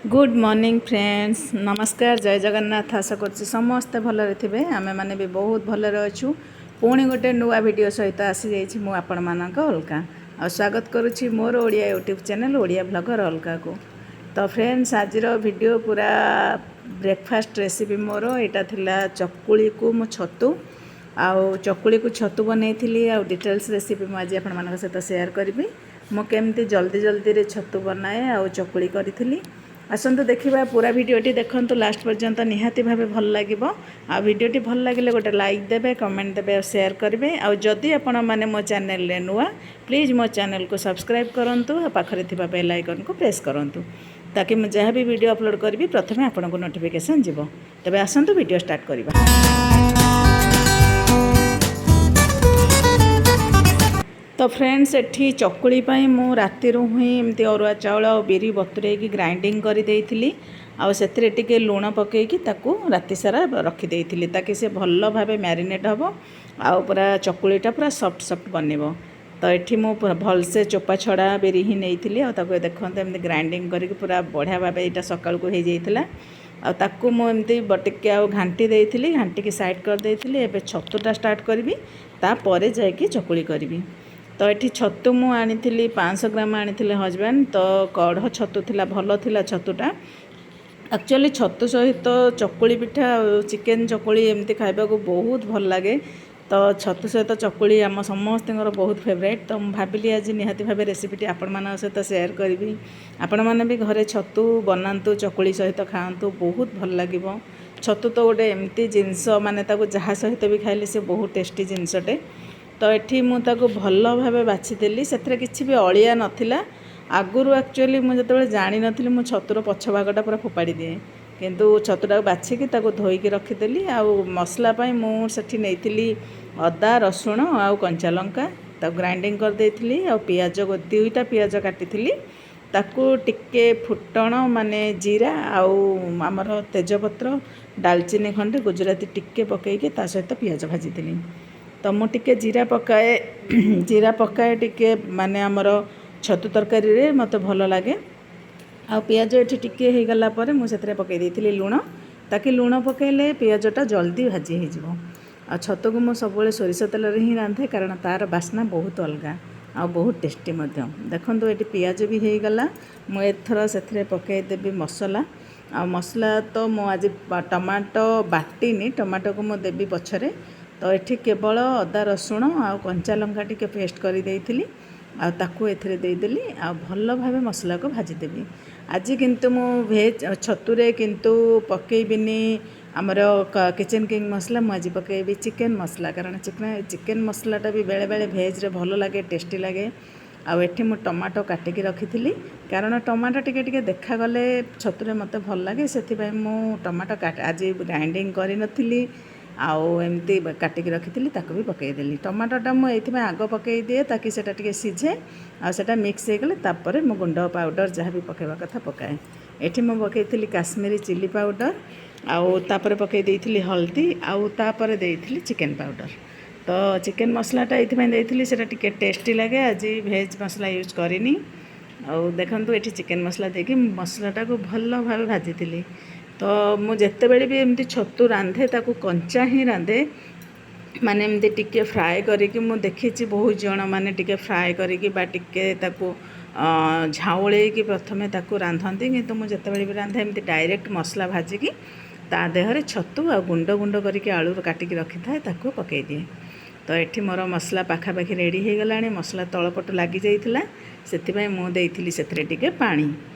Good morning friends, ନମସ୍କାର, ଜୟ ଜଗନ୍ନାଥ। ଆଶା କରୁଛି ସମସ୍ତେ ଭଲରେ ଥିବେ। ଆମେମାନେ ବି ବହୁତ ଭଲରେ ଅଛୁ। ପୁଣି ଗୋଟେ ନୂଆ ଭିଡ଼ିଓ ସହିତ ଆସିଯାଇଛି ମୁଁ ଆପଣମାନଙ୍କ ଅଲକା, ଆଉ ସ୍ୱାଗତ କରୁଛି ମୋର Odia YouTube channel Odia blogger ଅଲକାକୁ। ତ ଫ୍ରେଣ୍ଡସ୍, ଆଜିର ଭିଡ଼ିଓ ପୁରା ବ୍ରେକଫାଷ୍ଟ ରେସିପି ମୋର। ଏଇଟା ଥିଲା ଚକୁଳିକୁ ମୁଁ ଛତୁ ଆଉ ଚକୁଳିକୁ ଛତୁ ବନେଇଥିଲି, ଆଉ ଡିଟେଲ୍ସ ରେସିପି ମୁଁ ଆଜି ଆପଣମାନଙ୍କ ସହିତ ସେୟାର କରିବି, ମୁଁ କେମିତି ଜଲ୍ଦି ଜଲ୍ଦିରେ ଛତୁ ବନାଏ ଆଉ ଚକୁଳି କରିଥିଲି। ଆସନ୍ତୁ ଦେଖିବା। ପୁରା ଭିଡ଼ିଓଟି ଦେଖନ୍ତୁ ଲାଷ୍ଟ ପର୍ଯ୍ୟନ୍ତ, ନିହାତି ଭାବେ ଭଲ ଲାଗିବ। ଆଉ ଭିଡ଼ିଓଟି ଭଲ ଲାଗିଲେ ଗୋଟେ ଲାଇକ୍ ଦେବେ, କମେଣ୍ଟ ଦେବେ ଆଉ ସେୟାର କରିବେ। ଆଉ ଯଦି ଆପଣମାନେ ମୋ ଚ୍ୟାନେଲରେ ନୂଆ, ପ୍ଲିଜ୍ ମୋ ଚ୍ୟାନେଲକୁ ସବସ୍କ୍ରାଇବ୍ କରନ୍ତୁ ଆଉ ପାଖରେ ଥିବା ବେଲ୍ ଆଇକନ୍କୁ ପ୍ରେସ୍ କରନ୍ତୁ, ତାକି ମୁଁ ଯାହା ବି ଭିଡ଼ିଓ ଅପଲୋଡ଼ କରିବି, ପ୍ରଥମେ ଆପଣଙ୍କୁ ନୋଟିଫିକେସନ୍ ଯିବ। ତେବେ ଆସନ୍ତୁ, ଭିଡ଼ିଓ ଷ୍ଟାର୍ଟ କରିବା। ତ ଫ୍ରେଣ୍ଡସ୍, ଏଠି ଚକୁଳି ପାଇଁ ମୁଁ ରାତିରୁ ହିଁ ଏମିତି ଅରୁଆ ଚାଉଳ ଆଉ ବିରି ବତୁରେଇକି ଗ୍ରାଇଣ୍ଡିଙ୍ଗ କରିଦେଇଥିଲି, ଆଉ ସେଥିରେ ଟିକେ ଲୁଣ ପକାଇକି ତାକୁ ରାତି ସାରା ରଖିଦେଇଥିଲି, ତାକି ସେ ଭଲ ଭାବେ ମ୍ୟାରିନେଟ୍ ହେବ ଆଉ ପୁରା ଚକୁଳିଟା ପୁରା ସଫ୍ଟ ସଫ୍ଟ ବନିବ। ତ ଏଠି ମୁଁ ଭଲସେ ଚୋପା ଛଡ଼ା ବିରି ହିଁ ନେଇଥିଲି, ଆଉ ତାକୁ ଦେଖନ୍ତୁ, ଏମିତି ଗ୍ରାଇଣ୍ଡିଙ୍ଗ କରିକି ପୁରା ବଢ଼ିଆ ଭାବେ ଏଇଟା ସକାଳକୁ ହେଇଯାଇଥିଲା। ଆଉ ତାକୁ ମୁଁ ଏମିତି ଟିକେ ଆଉ ଘାଣ୍ଟି ଦେଇଥିଲି, ଘାଣ୍ଟିକି ସାଇଡ଼୍ କରିଦେଇଥିଲି। ଏବେ ଛତୁଟା ଷ୍ଟାର୍ଟ କରିବି, ତାପରେ ଯାଇକି ଚକୁଳି କରିବି। ତ ଏଠି ଛତୁ ମୁଁ ଆଣିଥିଲି, 500 ଗ୍ରାମ ଆଣିଥିଲେ ହଜବେଣ୍ଡ। ତ କଢ଼ ଛତୁ ଥିଲା, ଭଲ ଥିଲା ଛତୁଟା। ଆକ୍ଚୁଆଲି ଛତୁ ସହିତ ଚକୁଳି ପିଠା ଆଉ ଚିକେନ୍ ଚକୁଳି ଏମିତି ଖାଇବାକୁ ବହୁତ ଭଲ ଲାଗେ। ତ ଛତୁ ସହିତ ଚକୁଳି ଆମ ସମସ୍ତଙ୍କର ବହୁତ ଫେଭରାଇଟ୍। ତ ମୁଁ ଭାବିଲି ଆଜି ନିହାତି ଭାବେ ରେସିପିଟି ଆପଣମାନଙ୍କ ସହିତ ସେୟାର କରିବି। ଆପଣମାନେ ବି ଘରେ ଛତୁ ବନାନ୍ତୁ, ଚକୁଳି ସହିତ ଖାଆନ୍ତୁ, ବହୁତ ଭଲ ଲାଗିବ। ଛତୁ ତ ଗୋଟେ ଏମିତି ଜିନିଷ, ମାନେ ତାକୁ ଯାହା ସହିତ ବି ଖାଇଲେ ସେ ବହୁତ ଟେଷ୍ଟି ଜିନିଷଟେ। ତ ଏଠି ମୁଁ ତାକୁ ଭଲ ଭାବେ ବାଛିଦେଲି, ସେଥିରେ କିଛି ବି ଅଳିଆ ନଥିଲା। ଆଗରୁ ଆକ୍ଚୁଆଲି ମୁଁ ଯେତେବେଳେ ଜାଣିନଥିଲି, ମୁଁ ଛତୁର ପଛ ଭାଗଟା ପୁରା ଫୋପାଡ଼ି ଦିଏ। କିନ୍ତୁ ଛତୁଟାକୁ ବାଛିକି ତାକୁ ଧୋଇକି ରଖିଦେଲି। ଆଉ ମସଲା ପାଇଁ ମୁଁ ସେଠି ନେଇଥିଲି ଅଦା, ରସୁଣ ଆଉ କଞ୍ଚା ଲଙ୍କା, ତାକୁ ଗ୍ରାଇଣ୍ଡିଙ୍ଗ କରିଦେଇଥିଲି। ଆଉ ପିଆଜ, ଦୁଇଟା ପିଆଜ କାଟିଥିଲି। ତାକୁ ଟିକେ ଫୁଟଣ, ମାନେ ଜିରା ଆଉ ଆମର ତେଜପତ୍ର, ଡାଲଚିନି ଖଣ୍ଡେ, ଗୁଜୁରାତି ଟିକେ ପକାଇକି ତା ସହିତ ପିଆଜ ଭାଜିଥିଲି। ତ ମୁଁ ଟିକେ ଜିରା ପକାଏ, ଜିରା ପକାଏ ଟିକେ, ମାନେ ଆମର ଛତୁ ତରକାରୀରେ ମୋତେ ଭଲ ଲାଗେ। ଆଉ ପିଆଜ ଏଠି ଟିକେ ହେଇଗଲା ପରେ ମୁଁ ସେଥିରେ ପକାଇ ଦେଇଥିଲି ଲୁଣ, ତାକି ଲୁଣ ପକାଇଲେ ପିଆଜଟା ଜଲ୍ଦି ଭାଜି ହେଇଯିବ। ଆଉ ଛତୁକୁ ମୁଁ ସବୁବେଳେ ସୋରିଷ ତେଲରେ ହିଁ ରାନ୍ଧେ, କାରଣ ତା'ର ବାସ୍ନା ବହୁତ ଅଲଗା ଆଉ ବହୁତ ଟେଷ୍ଟି ମଧ୍ୟ। ଦେଖନ୍ତୁ, ଏଠି ପିଆଜ ବି ହେଇଗଲା। ମୁଁ ଏଥର ସେଥିରେ ପକାଇଦେବି ମସଲା। ଆଉ ମସଲା ତ ମୁଁ ଆଜି ଟମାଟୋ ବାଟିନି, ଟମାଟୋକୁ ମୁଁ ଦେବି ପଛରେ। ତ ଏଠି କେବଳ ଅଦା, ରସୁଣ ଆଉ କଞ୍ଚା ଲଙ୍କା ଟିକେ ପେଷ୍ଟ କରିଦେଇଥିଲି, ଆଉ ତାକୁ ଏଥିରେ ଦେଇଦେଲି, ଆଉ ଭଲ ଭାବେ ମସଲାକୁ ଭାଜିଦେବି। ଆଜି କିନ୍ତୁ ମୁଁ ଭେଜ୍ ଛତୁରେ କିନ୍ତୁ ପକାଇବିନି ଆମର କିଚେନ୍ କିଙ୍ଗ ମସଲା, ମୁଁ ଆଜି ପକାଇବି ଚିକେନ୍ ମସଲା, କାରଣ ଚିକେନ୍ ମସଲାଟା ବି ବେଳେବେଳେ ଭେଜ୍ରେ ଭଲ ଲାଗେ, ଟେଷ୍ଟି ଲାଗେ। ଆଉ ଏଠି ମୁଁ ଟମାଟୋ କାଟିକି ରଖିଥିଲି, କାରଣ ଟମାଟୋ ଟିକେ ଟିକେ ଦେଖାଗଲେ ଛତୁରେ ମୋତେ ଭଲ ଲାଗେ। ସେଥିପାଇଁ ମୁଁ ଟମାଟୋ ଆଜି ଗ୍ରାଇଣ୍ଡିଙ୍ଗ କରିନଥିଲି, ଆଉ ଏମିତି କାଟିକି ରଖିଥିଲି, ତାକୁ ବି ପକାଇଦେଲି। ଟମାଟୋଟା ମୁଁ ଏଇଥିପାଇଁ ଆଗ ପକାଇ ଦିଏ, ତାକି ସେଇଟା ଟିକେ ସିଝେ, ଆଉ ସେଇଟା ମିକ୍ସ ହେଇଗଲେ ତାପରେ ମୁଁ ଗୁଣ୍ଡ ପାଉଡ଼ର ଯାହା ବି ପକାଇବା କଥା ପକାଏ। ଏଠି ମୁଁ ପକାଇଥିଲି କାଶ୍ମୀରୀ ଚିଲି ପାଉଡ଼ର, ଆଉ ତାପରେ ପକାଇ ଦେଇଥିଲି ହଳଦୀ, ଆଉ ତାପରେ ଦେଇଥିଲି ଚିକେନ୍ ପାଉଡ଼ର। ତ ଚିକେନ୍ ମସଲାଟା ଏଇଥିପାଇଁ ଦେଇଥିଲି, ସେଇଟା ଟିକେ ଟେଷ୍ଟି ଲାଗେ। ଆଜି ଭେଜ୍ ମସଲା ୟୁଜ୍ କରିନି। ଆଉ ଦେଖନ୍ତୁ, ଏଠି ଚିକେନ୍ ମସଲା ଦେଇକି ମସଲାଟାକୁ ଭଲ ଭାବେ ଭାଜିଥିଲି। ତ ମୁଁ ଯେତେବେଳେ ବି ଏମିତି ଛତୁ ରାନ୍ଧେ, ତାକୁ କଞ୍ଚା ହିଁ ରାନ୍ଧେ, ମାନେ ଏମିତି ଟିକେ ଫ୍ରାଏ କରିକି। ମୁଁ ଦେଖିଛି ବହୁତ ଜଣ ମାନେ ଟିକେ ଫ୍ରାଏ କରିକି ବା ଟିକେ ତାକୁ ଝାଉଁଳେଇକି ପ୍ରଥମେ ତାକୁ ରାନ୍ଧନ୍ତି। କିନ୍ତୁ ମୁଁ ଯେତେବେଳେ ବି ରାନ୍ଧେ, ଏମିତି ଡାଇରେକ୍ଟ ମସଲା ଭାଜିକି ତା ଦେହରେ ଛତୁ ଆଉ ଗୁଣ୍ଡ ଗୁଣ୍ଡ କରିକି ଆଳୁ କାଟିକି ରଖିଥାଏ, ତାକୁ ପକାଇଦିଏ। ତ ଏଠି ମୋର ମସଲା ପାଖାପାଖି ରେଡ଼ି ହେଇଗଲାଣି। ମସଲା ତଳପଟୁ ଲାଗିଯାଇଥିଲା, ସେଥିପାଇଁ ମୁଁ ଦେଇଥିଲି ସେଥିରେ ଟିକେ ପାଣି,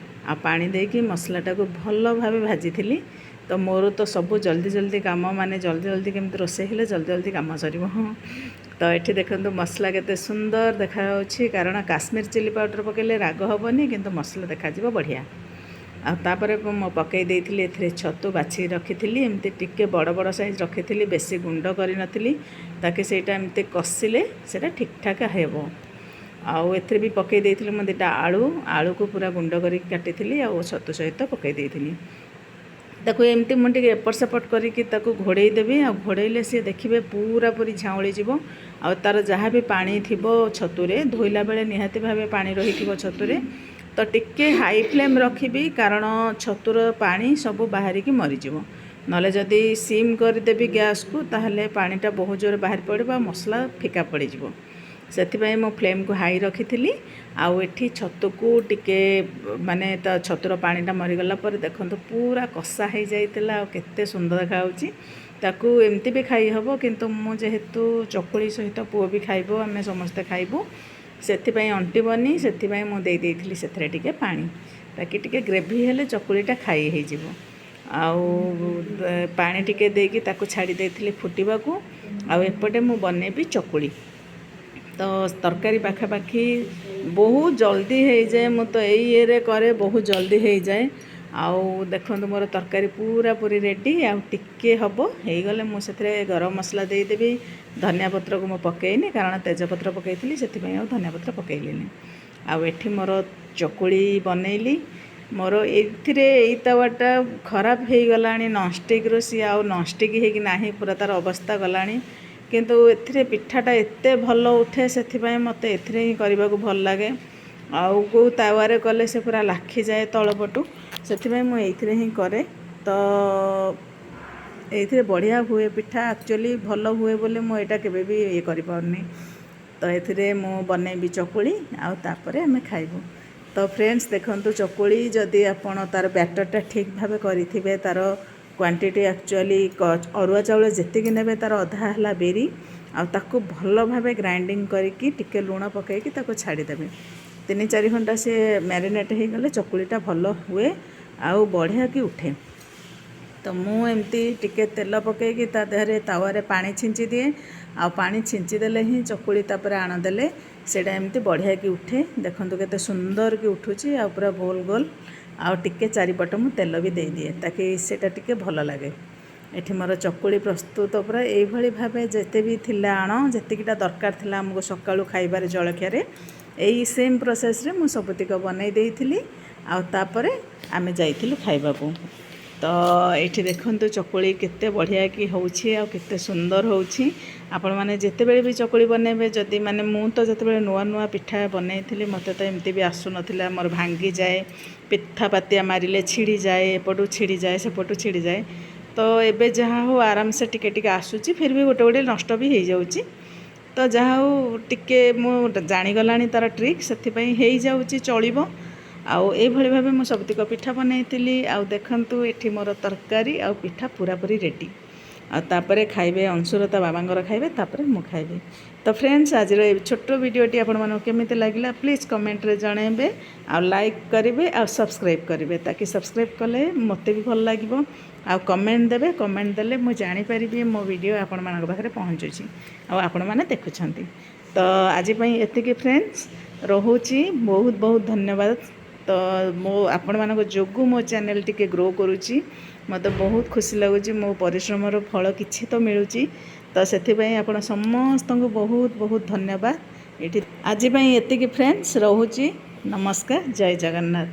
ଆଉ ପାଣି ଦେଇକି ମସଲାଟାକୁ ଭଲ ଭାବେ ଭାଜିଥିଲି। ତ ମୋର ତ ସବୁ ଜଲ୍ଦି ଜଲ୍ଦି କାମ, ମାନେ ଜଲ୍ଦି ଜଲ୍ଦି କେମିତି ରୋଷେଇ ହେଲେ ଜଲ୍ଦି ଜଲ୍ଦି କାମ ସରିବ। ହଁ, ତ ଏଠି ଦେଖନ୍ତୁ, ମସଲା କେତେ ସୁନ୍ଦର ଦେଖାଯାଉଛି, କାରଣ କାଶ୍ମୀର ଚିଲି ପାଉଡ଼ର ପକାଇଲେ ରାଗ ହେବନି, କିନ୍ତୁ ମସଲା ଦେଖାଯିବ ବଢ଼ିଆ। ଆଉ ତାପରେ ମୁଁ ପକାଇ ଦେଇଥିଲି ଏଥିରେ ଛତୁ ବାଛିକି ରଖିଥିଲି। ଏମିତି ଟିକେ ବଡ଼ ବଡ଼ ସାଇଜ୍ ରଖିଥିଲି, ବେଶୀ ଗୁଣ୍ଡ କରିନଥିଲି, ତାକି ସେଇଟା ଏମିତି କଷିଲେ ସେଇଟା ଠିକ୍ଠାକ୍ ହେବ। ଆଉ ଏଥିରେ ବି ପକାଇ ଦେଇଥିଲି ମୁଁ ଦୁଇଟା ଆଳୁ, ଆଳୁକୁ ପୁରା ଗୁଣ୍ଡ କରିକି କାଟିଥିଲି, ଆଉ ଛତୁ ସହିତ ପକାଇ ଦେଇଥିଲି। ତାକୁ ଏମିତି ମୁଁ ଟିକେ ଏପଟ ସେପଟ କରିକି ତାକୁ ଘୋଡ଼େଇ ଦେବି, ଆଉ ଘୋଡ଼େଇଲେ ସିଏ ଦେଖିବେ ପୁରାପୁରି ଝାଉଁଳି ଯିବ। ଆଉ ତା'ର ଯାହା ବି ପାଣି ଥିବ ଛତୁରେ, ଧୋଇଲା ବେଳେ ନିହାତି ଭାବେ ପାଣି ରହିଥିବ ଛତୁରେ, ତ ଟିକେ ହାଇ ଫ୍ଲେମ୍ ରଖିବି, କାରଣ ଛତୁର ପାଣି ସବୁ ବାହାରିକି ମରିଯିବ। ନହେଲେ ଯଦି ସିମ୍ କରିଦେବି ଗ୍ୟାସ୍କୁ, ତାହେଲେ ପାଣିଟା ବହୁତ ଜୋରେ ବାହାରି ପଡ଼ିବ ଆଉ ମସଲା ଫିକା ପଡ଼ିଯିବ। ସେଥିପାଇଁ ମୁଁ ଫ୍ଲେମ୍କୁ ହାଇ ରଖିଥିଲି। ଆଉ ଏଠି ଛତୁକୁ ଟିକେ ମାନେ ତା ଛତୁର ପାଣିଟା ମରିଗଲା ପରେ ଦେଖନ୍ତୁ ପୁରା କଷା ହେଇଯାଇଥିଲା ଆଉ କେତେ ସୁନ୍ଦର ଦେଖାଯାଉଛି। ତାକୁ ଏମିତି ବି ଖାଇ ହେବ, କିନ୍ତୁ ମୁଁ ଯେହେତୁ ଚକୁଳି ସହିତ ପୁଅ ବି ଖାଇବ, ଆମେ ସମସ୍ତେ ଖାଇବୁ, ସେଥିପାଇଁ ଅଣ୍ଟିବନି, ସେଥିପାଇଁ ମୁଁ ଦେଇ ଦେଇଥିଲି ସେଥିରେ ଟିକେ ପାଣି, ତାକି ଟିକେ ଗ୍ରେଭି ହେଲେ ଚକୁଳିଟା ଖାଇ ହେଇଯିବ। ଆଉ ପାଣି ଟିକେ ଦେଇକି ତାକୁ ଛାଡ଼ି ଦେଇଥିଲି ଫୁଟିବାକୁ। ଆଉ ଏପଟେ ମୁଁ ବନେଇବି ଚକୁଳି। ତ ତରକାରୀ ପାଖାପାଖି ବହୁତ ଜଲ୍ଦି ହେଇଯାଏ। ମୁଁ ତ ଏଇ ଇଏରେ କରେ, ବହୁତ ଜଲ୍ଦି ହେଇଯାଏ। ଆଉ ଦେଖନ୍ତୁ ମୋର ତରକାରୀ ପୁରାପୁରି ରେଡ଼ି। ଆଉ ଟିକେ ହେବ, ହେଇଗଲେ ମୁଁ ସେଥିରେ ଗରମ ମସଲା ଦେଇଦେବି। ଧନିଆ ପତ୍ରକୁ ମୁଁ ପକେଇନି, କାରଣ ତେଜପତ୍ର ପକେଇଥିଲି, ସେଥିପାଇଁ ଆଉ ଧନିଆ ପତ୍ର ପକେଇଲିନି। ଆଉ ଏଠି ମୋର ଚକୁଳି ବନେଇଲି। ମୋର ଏଥିରେ ଏଇ ତାୱାଟା ଖରାପ ହେଇଗଲାଣି ନନଷ୍ଟିକ୍ରୁ, ସିଏ ଆଉ ନନଷ୍ଟିକ୍ ହେଇକି ନାହିଁ, ପୁରା ତା'ର ଅବସ୍ଥା ଗଲାଣି। କିନ୍ତୁ ଏଥିରେ ପିଠାଟା ଏତେ ଭଲ ଉଠେ, ସେଥିପାଇଁ ମୋତେ ଏଥିରେ ହିଁ କରିବାକୁ ଭଲ ଲାଗେ। ଆଉ କେଉଁ ତାୱାରେ କଲେ ସେ ପୁରା ଲାଖିଯାଏ ତଳପଟୁ, ସେଥିପାଇଁ ମୁଁ ଏଇଥିରେ ହିଁ କରେ। ତ ଏଇଥିରେ ବଢ଼ିଆ ହୁଏ ପିଠା, ଆକ୍ଚୁଆଲି ଭଲ ହୁଏ ବୋଲି ମୁଁ ଏଇଟା କେବେ ବି ଇଏ କରିପାରୁନି। ତ ଏଥିରେ ମୁଁ ବନେଇବି ଚକୁଳି ଆଉ ତାପରେ ଆମେ ଖାଇବୁ। ତ ଫ୍ରେଣ୍ଡସ୍, ଦେଖନ୍ତୁ, ଚକୁଳି ଯଦି ଆପଣ ତା'ର ବ୍ୟାଟରଟା ଠିକ୍ ଭାବେ କରିଥିବେ, ତା'ର କ୍ୱାଣ୍ଟିଟି ଆକ୍ଚୁଆଲି ଅରୁଆ ଚାଉଳ ଯେତିକି ନେବେ ତା'ର ଅଧା ହେଲା ବିରି, ଆଉ ତାକୁ ଭଲ ଭାବେ ଗ୍ରାଇଣ୍ଡିଙ୍ଗ କରିକି ଟିକେ ଲୁଣ ପକାଇକି ତାକୁ ଛାଡ଼ିଦେବେ 3-4 ଘଣ୍ଟା। ସେ ମ୍ୟାରିନେଟ୍ ହେଇଗଲେ ଚକୁଳିଟା ଭଲ ହୁଏ ଆଉ ବଢ଼ିଆ କି ଉଠେ। ତ ମୁଁ ଏମିତି ଟିକେ ତେଲ ପକାଇକି ତା ଦେହରେ ତାୱାରେ ପାଣି ଛିଞ୍ଚି ଦିଏ। ଆଉ ପାଣି ଛିଞ୍ଚି ଦେଲେ ହିଁ ଚକୁଳି ତାପରେ ଆଣ ଦେଲେ ସେଇଟା ଏମିତି ବଢ଼ିଆ କି ଉଠେ। ଦେଖନ୍ତୁ କେତେ ସୁନ୍ଦର କି ଉଠୁଛି ଆଉ ପୁରା ଗୋଲ ଗୋଲ। ଆଉ ଟିକେ ଚାରିପଟ ମୁଁ ତେଲ ବି ଦେଇଦିଏ, ତାକି ସେଇଟା ଟିକେ ଭଲ ଲାଗେ। ଏଠି ମୋର ଚକୁଳି ପ୍ରସ୍ତୁତ ପୁରା। ଏଇଭଳି ଭାବେ ଯେତେ ବି ଥିଲା ଆଣ, ଯେତିକିଟା ଦରକାର ଥିଲା ଆମକୁ ସକାଳୁ ଖାଇବାରେ ଜଳଖିଆରେ, ଏଇ ସେମ୍ ପ୍ରୋସେସ୍ରେ ମୁଁ ସବୁତିକ ବନେଇ ଦେଇଥିଲି। ଆଉ ତାପରେ ଆମେ ଯାଇଥିଲୁ ଖାଇବାକୁ। ତ ଏଇଠି ଦେଖନ୍ତୁ ଚକୁଳି କେତେ ବଢ଼ିଆ କି ହେଉଛି ଆଉ କେତେ ସୁନ୍ଦର ହେଉଛି। ଆପଣମାନେ ଯେତେବେଳେ ବି ଚକୁଳି ବନେଇବେ, ଯଦି ମାନେ ମୁଁ ତ ଯେତେବେଳେ ନୂଆ ନୂଆ ପିଠା ବନେଇଥିଲି, ମୋତେ ତ ଏମିତି ବି ଆସୁନଥିଲା। ମୋର ଭାଙ୍ଗିଯାଏ, ପିଠା ପାତିଆ ମାରିଲେ ଛିଡ଼ିଯାଏ, ଏପଟୁ ଛିଡ଼ିଯାଏ, ସେପଟୁ ଛିଡ଼ିଯାଏ। ତ ଏବେ ଯାହା ହଉ ଆରାମସେ ଟିକେ ଟିକେ ଆସୁଛି। ଫିର୍ ବି ଗୋଟେ ଗୋଟେ ନଷ୍ଟ ବି ହେଇଯାଉଛି। ତ ଯାହା ହଉ ଟିକେ ମୁଁ ଜାଣିଗଲାଣି ତା'ର ଟ୍ରିକ୍, ସେଥିପାଇଁ ହେଇଯାଉଛି, ଚଳିବ। ଆଉ ଏଇଭଳି ଭାବେ ମୁଁ ସବୁତିକ ପିଠା ବନେଇଥିଲି। ଆଉ ଦେଖନ୍ତୁ ଏଠି ମୋର ତରକାରୀ ଆଉ ପିଠା ପୁରାପୁରି ରେଡ଼ି। ଆଉ ତାପରେ ଖାଇବେ ଅଂଶୁର ତା ବାବାଙ୍କର ଖାଇବେ, ତାପରେ ମୁଁ ଖାଇବି। ତ ଫ୍ରେଣ୍ଡସ୍, ଆଜିର ଏଇ ଛୋଟ ଭିଡ଼ିଓଟି ଆପଣମାନଙ୍କୁ କେମିତି ଲାଗିଲା, ପ୍ଲିଜ୍ କମେଣ୍ଟରେ ଜଣାଇବେ। ଆଉ ଲାଇକ୍ କରିବେ ଆଉ ସବସ୍କ୍ରାଇବ୍ କରିବେ, ତାକି ସବସ୍କ୍ରାଇବ୍ କଲେ ମୋତେ ବି ଭଲ ଲାଗିବ। ଆଉ କମେଣ୍ଟ ଦେବେ, କମେଣ୍ଟ ଦେଲେ ମୁଁ ଜାଣିପାରିବି ମୋ ଭିଡ଼ିଓ ଆପଣମାନଙ୍କ ପାଖରେ ପହଞ୍ଚୁଛି ଆଉ ଆପଣମାନେ ଦେଖୁଛନ୍ତି। ତ ଆଜି ପାଇଁ ଏତିକି ଫ୍ରେଣ୍ଡସ୍, ରହୁଛି। ବହୁତ ବହୁତ ଧନ୍ୟବାଦ। ତ ମୋ ଆପଣମାନଙ୍କ ଯୋଗୁଁ ମୋ ଚ୍ୟାନେଲ୍ ଟିକେ ଗ୍ରୋ କରୁଛି। ମୋତେ ବହୁତ ଖୁସି ଲାଗୁଛି, ମୋ ପରିଶ୍ରମର ଫଳ କିଛି ତ ମିଳୁଛି। ତ ସେଥିପାଇଁ ଆପଣ ସମସ୍ତଙ୍କୁ ବହୁତ ବହୁତ ଧନ୍ୟବାଦ। ଏଇଠି ଆଜି ପାଇଁ ଏତିକି ଫ୍ରେଣ୍ଡସ୍, ରହୁଛି। ନମସ୍କାର, ଜୟ ଜଗନ୍ନାଥ।